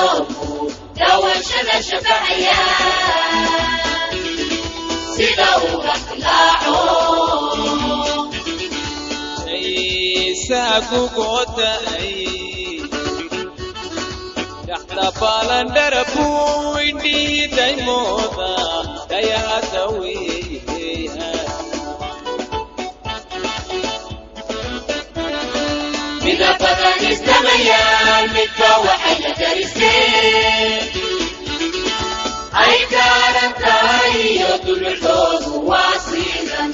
Roobku dawashada shafacaya sida uga dilaaco. Saagugooda'ay dhaxda baalandharabu indhiidaymooda dayahadaweeya. Midabadan isdamayaan, midba waxay la dariseen ay gaaran tahay iyo dulucdoodu waa sidan.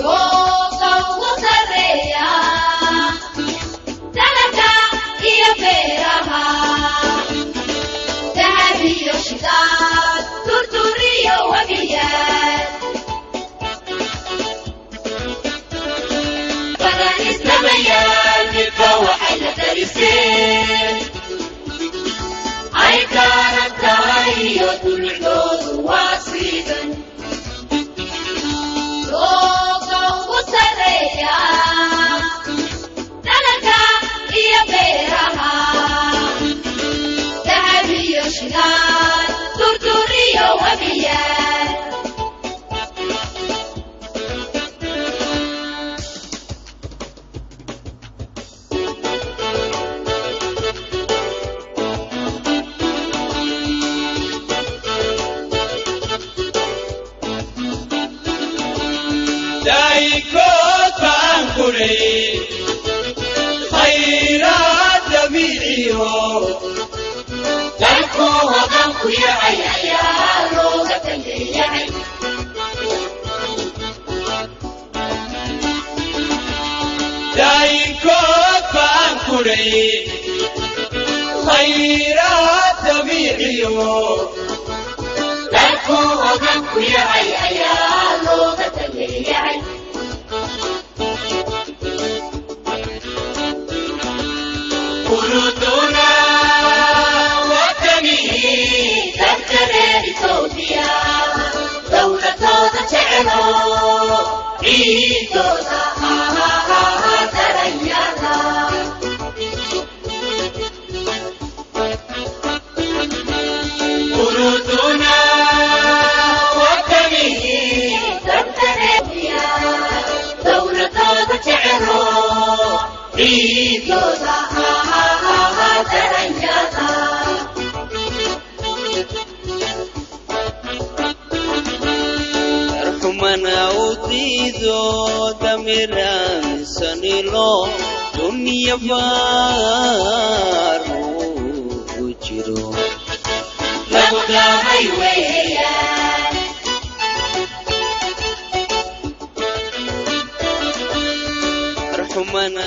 Rooga ugu sarreeya dalagga iyo beeraha, dahab iyo shidaal, turturiyo webiyaal. Badan isdamayaan, midba waxay la dariseen ay gaaran tahay iyo dulucdoodu waa sidan. Rooga ugu sarreeya dalagga iyo beeraha, dahab iyo shidaal, turturiyo webiyaal. Daayikood baan kudhay khayraad dabiiciyo. Dalku hodan ku yahay ayaa looga danleeyahay. Daayikood baan kudhay khayraad dabiiciyo. Dalku hodan ku yahay ayaa looga danleeyahay. Uruduna wadanihi dadka reer Itoobiya dowladooda jecelo, ciidooda daranyada. Uruduna wadanihi dadka reer Itoobiya dowladooda jecelo, ciidooda daranyada. Darxumana u diido damiraasanilo dunya baar ugu jiro lagu daamay weeyaan. Darxumana